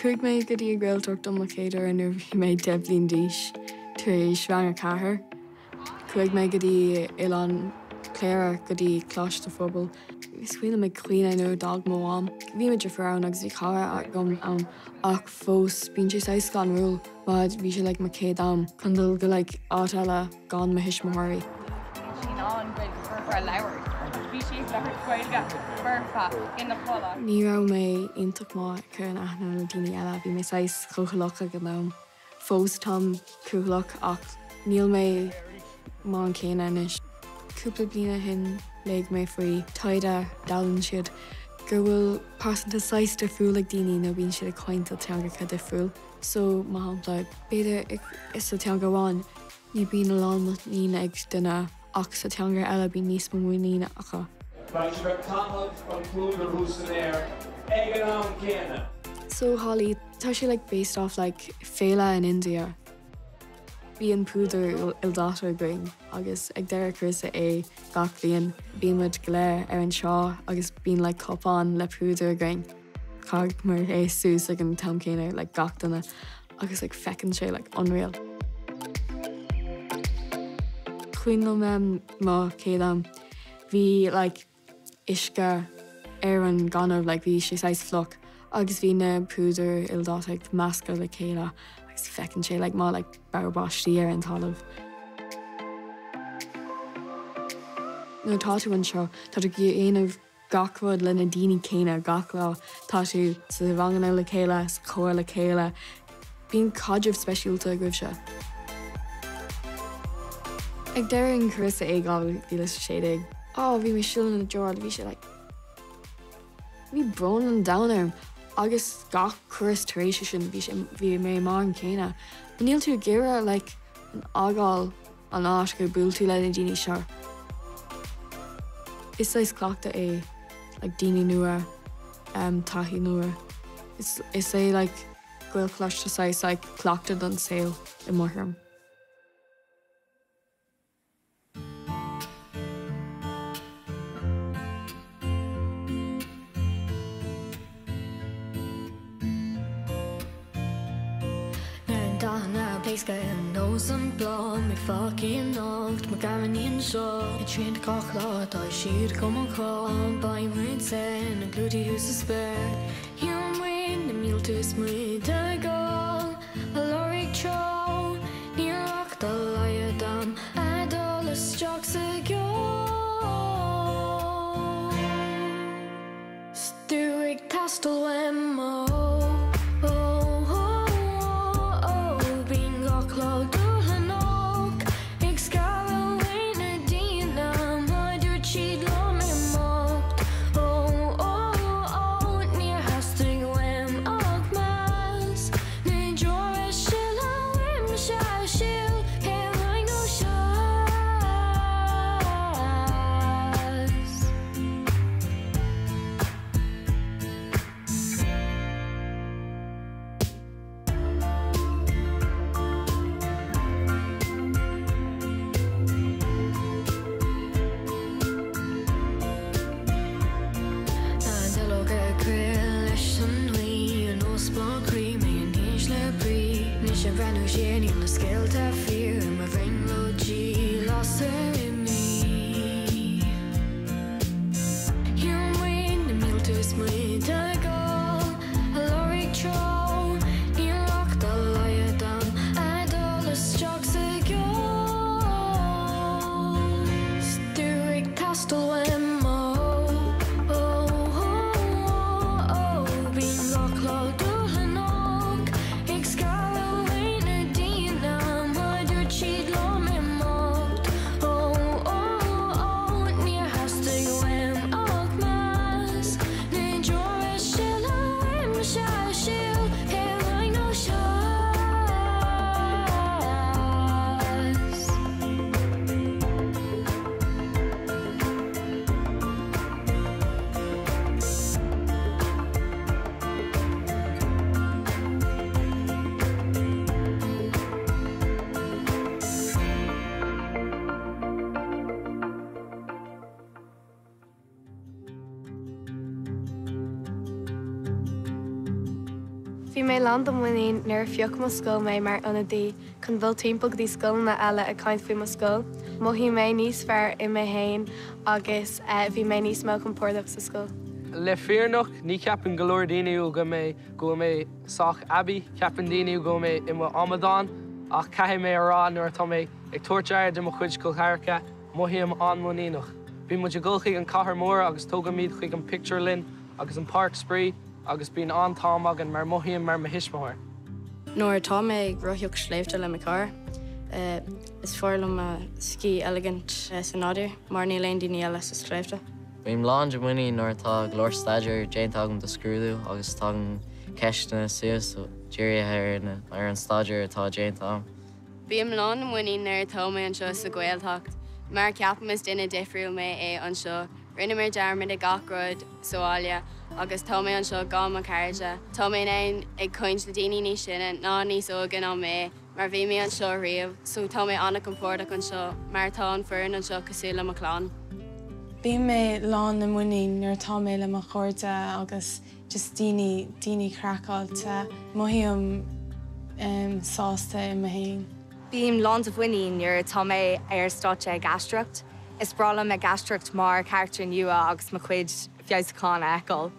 Chuaigh mé go dtí an Ghaeltacht don mo chéad uair nuair a bhí mé 10 bliain d'aois, tar éis rang a 4. Chuaigh mé go dtí Oileán Chléire go dtí Coláiste Phobail. Is cuimhin liom ag caoineadh nuair a d'fhág mo mham. Bhí mo dheirfiúr ann agus bhí cara agam ann ach fós bíonn sé saghas scanrúil mar bhí sé like mo chéad am chun dul go like áit eile gan mo thuismitheoirí. Bhí sí in ann Gaeilge foirfe a labhairt. Bhí sí ag labhairt Gaeilge foirfe ina codladh. Ní raibh mé iontach maith ag cur in aithne le daoine eile, bhí mé saghas cúthaileach ag an am. Fós táim cúthaileach ach níl mé mar an céanna anois. Cúpla bliain ó shin léigh mé faoi taighde, d'fhoghlaim siad go bhfuil pearsantacht saghas difriúil ag daoine nuair bíonn siad ag caint i teangacha difriúil. So, mar shampla, b'fhéidir sa teanga amháin ní bíonn a lán muinín ag duine ach sa teanga eile bíonn níos mó muinín acu. Beidh sibh ag caitheamh an phúdair thuas san aer ag an am céanna. So Holi, tá sé like based off like féile in India. Bíonn púdar ildaite againn agus ag deireadh cúrsa A gach bliain bíonn muid go léir ar an trá agus bíonn like cupán le púdar againn. Chaith muid é suas ag an t-am céanna like gach duine agus like feiceann sé like unreal. Cuimhin liom mo chéad am bhí like uisce ar an gaineamh like bhí sé saghas fliuch agus bhí na púdair ildaite ag meascadh le chéile agus feiceann sé like má like bogha báistí ar an talamh. Nuair atá tú anseo tá tú ag déanamh gach rud le na daoine céanna gach lá, tá tú sa ranganna le chéile, sa chór le chéile, bíonn caidreamh speisialta agaibhse. Ag deireadh an cúrsa A 2016, á bhí mé sileadh na deora, bhí sé like bhí brón an domhain orm agus gach cúrsa tar éis sin bhí sé bhí mé mar an céanna. Níl tú ag iarraidh like an fhágáil an áit gur buail tú le na daoine seo. Is saghas cleachtadh é like daoine nua, taithí nua. Is is é like Gaelcholáiste saghas like cleachtadh don saol i mo thuairim. Nuair an dathanna ag pléascadh ar nós an bláth mé fágtha anocht mo ghairdín anseo ag srianta gach lá tá siad go mo chrá beidh muid ar na glúintí thuas sa spéir Shíl muid na mílte is muid ag gabháil a lorg treo Níl ach dá laghad am a dul isteach sa gceo 'S tú ag teastáil uaim ó ó ó ó Bíonn gach lá dúshlánach ag scaradh uaidh na daoine mar dúirt siad liom imeacht ó ó ó Níor theastaigh uaim ach meas na deora a sileadh uaimse sil ar aghaidh nó seas. Na duilleoga ag crith leis an ngaoth ar nós bláth croí mé in ísle brí Anois ag breathnú siar níl na scéalta fíor i mo bhrionglóidí lasair imní. Shíl muid na mílte is muid ag gabháil a lorg treo Níl ach dá laghad am a dul isteach sa gceo 'S tú ag teastáil uaim ó ó ó ó Bíonn gach lá dúshlánach ag scaradh uaidh na daoine mar dúirt siad liom imeacht ó ó ó Níor theastaigh uaim ach meas na deora a sileadh uaimse sil ar aghaidh nó seas. Bhí mé lán de mhuinín nuair a phioc mo scoil mé mar ionadaí chun dul timpeall go dtí scoileanna eile ag caint faoi mo scoil. Mhothaigh mé níos fearr i mé fhéin agus bhí mé níos mó compordach sa scoil. Le fírinne, ní cheapann go leor daoine go mé go bhfuil mé sách aibí, ceapann daoine go bhfuil mé i mo amadán, ach caithfidh mé a rá nuair atá mé ag tabhairt aire do mo chuid col ceathracha, mothaím an-muiníneach. Bíonn muid ag dul chuig an cathair mór agus tógaimid chuig an pictiúrlann agus an páirc spraoi agus bíonn an-t-am againn mar mothaím mar mo thuismitheoir. Nuair atá mé ag rothaíocht sléibhte le mo chara, is fearr liom mo scíth a ligint sa nádúr mar níl aon daoine eile sa sléibhte. Bím lán de mhuinín nuair atá go leor staidéir déanta agam do scrúdú agus tagann ceisteanna suas dírithe ar an staidéar atá déanta agam. Bím lán de mhuinín nuair atá mé anseo sa Ghaeltacht mar ceapaim is duine difriúil mé é anseo. Rinne mé dearmad ag gach rud sa bhaile agus tá mé anseo gan mo chairde. Tá mé in ann ag caint le daoine níos sine ná níos óige ná mé mar bhí mé anseo riamh so tá mé an-compordach anseo mar tá an foireann anseo cosúil le mo chlann. Bíonn mé lán de mhuinín nuair atá mé le mo chairde agus just daoine, daoine craiceáilte. Mothaím sásta i mo fhéin. Bím lán de mhuinín nuair atá mé ar stáitse ag aisteoireacht. Is breá liom ag aisteoireacht mar charachtar nua agus mo chuid feabhsúchán a fheiceáil.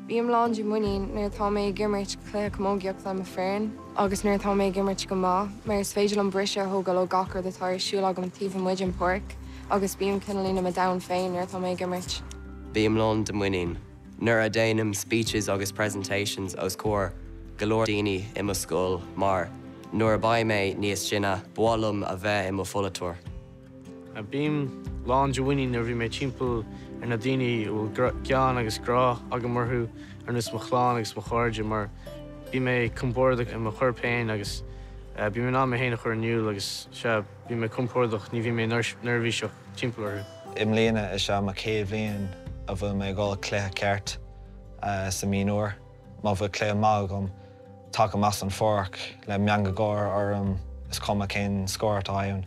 Bím lán de mhuinín nuair atá mé ag imirt cluiche camógaíocht le mo foireann agus nuair atá mé ag imirt go maith mar is féidir liom briseadh a thógáil ó gach rud atá ar siúl agam taobh amuigh den pháirc agus bím cineáilín i mo domhan féin nuair atá mé ag imirt. Bím lán de mhuinín nuair a déanaim speeches agus presentations os comhair go leor daoine i mo scoil mar nuair a beidh mé níos sine ba mhaith liom a bheith i mo pholaiteoir. Bím lán de mhuinín nuair a bhí mé timpeall ar na daoine a bhfuil gean agus grá agam orthu, ar nós mo chlann agus mo chairde, mar bím mé compordach i mo chorp féin agus bím in ann mé féin a chur in iúl agus sea, bím mé compordach, ní bhíonn mé neirbhíseach timpeall orthu. I mbliana is ea mo chéad bhliain a bhfuil mé ag dul cluiche ceart sa mionúr. Má bhfuil cluiche maith agam, tagaim as an pháirc le meangadh gáire orm, is cuma cén scór atá ann.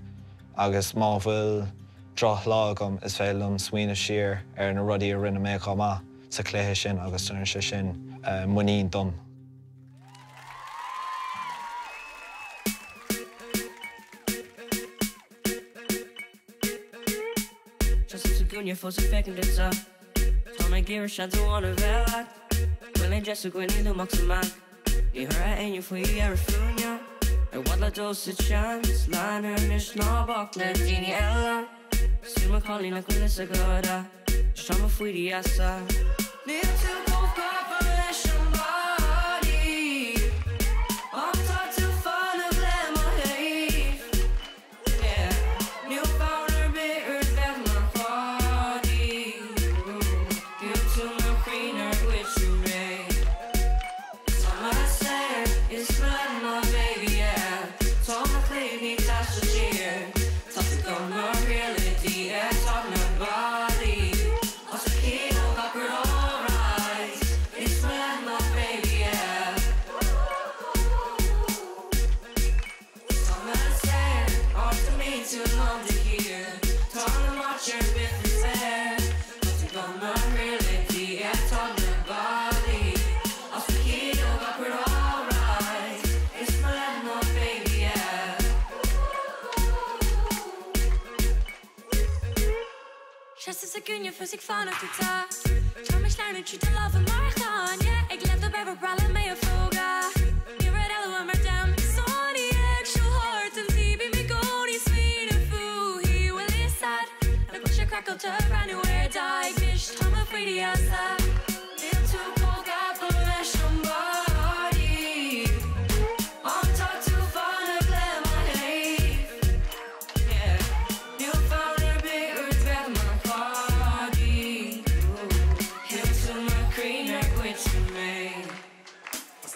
Agus má bhfuil drochlá agam, is féidir liom smaoineamh siar ar na rudaí a rinne mé chomh maith sa chluiche sin agus tugann sé sin muinín dom. Seasaim sa gcúinne fós ag féachaint duitse Tá mé ag iarraidh seans amháin a bheith leat Bhfuil aon deis againn éalú amach is amach Ní thabharfaidh éinne faoi dheireadh fúinne Ar mhaith leat dul sa tseans Lean anois ná bac le daoine eile Cosúil mo chailín nach bhfuil fhios agat Is tá mo faoi do gheasa Níl tú chomh gafa leis an bparty Ach tá tú folamh le mo thaobh Níl fonn ar bith ort bheith mar chodaí Dhíol tú mo chroí nuair a ghoid tú mé Tá mé saor, is mo leath mo baby yeah Tá mo chuimhní ag taisteal siar Tá tú gan mo thriail i dtí tá na ballaí Os a cionn gach rud alright Is mo leath mo baby yeah Tá mé saor, áit a mbíonn tú liom de shíor Tá na áit ar bith is fearr Tá tú gan mo thriail i dtí tá na ballaí Os a cionn gach rud alright Is mo leath mo baby yeah. Seasaim sa gcúinne fós ag fanacht duitse Tá mé sleamhnú trí do lámha mar fháinne Ag leibhéal beir ba bhreá liom é a phógadh Níl rud eile uaim mar dem Sonaí ag siúl thart an tí Bím i gcónaí ag smaoineamh fúithi Bhfuil fhios a'd nach bhfuil sé craiceáilte breathnú ar d'aghaidh anois Tá mé faoi do gheasa Níl tú chomh gafa leis an bparty Ach tá tú folamh le mo thaobh Yeah. Níl fonn ar bith ort bheith mar chodaí Shil tú mo chroí nuair a ghoid tú mé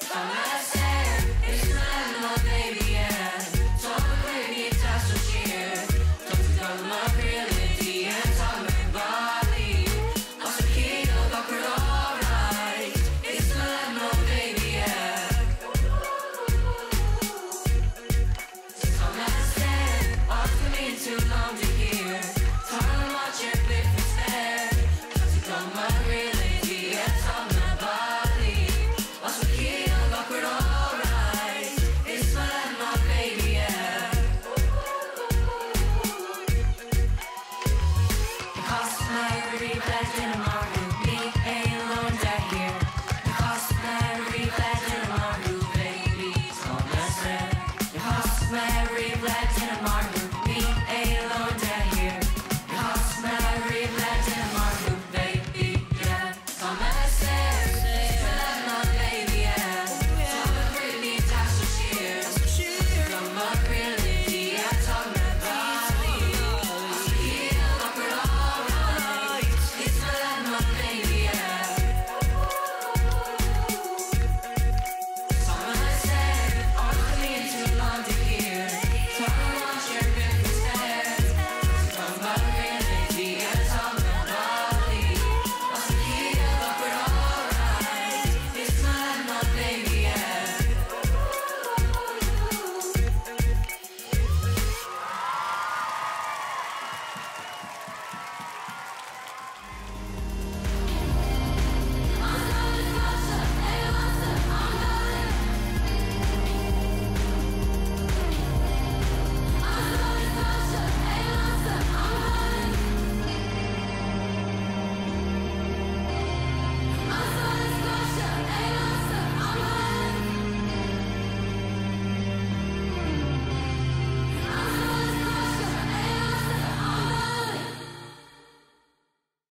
Tá mé saor, is mo leath mo baby yeah Tá mo chuimhní ag taisteal siar Tá tú gan mo thriail i dtí tá mé bailí Os a cionn gach rud. duine mar.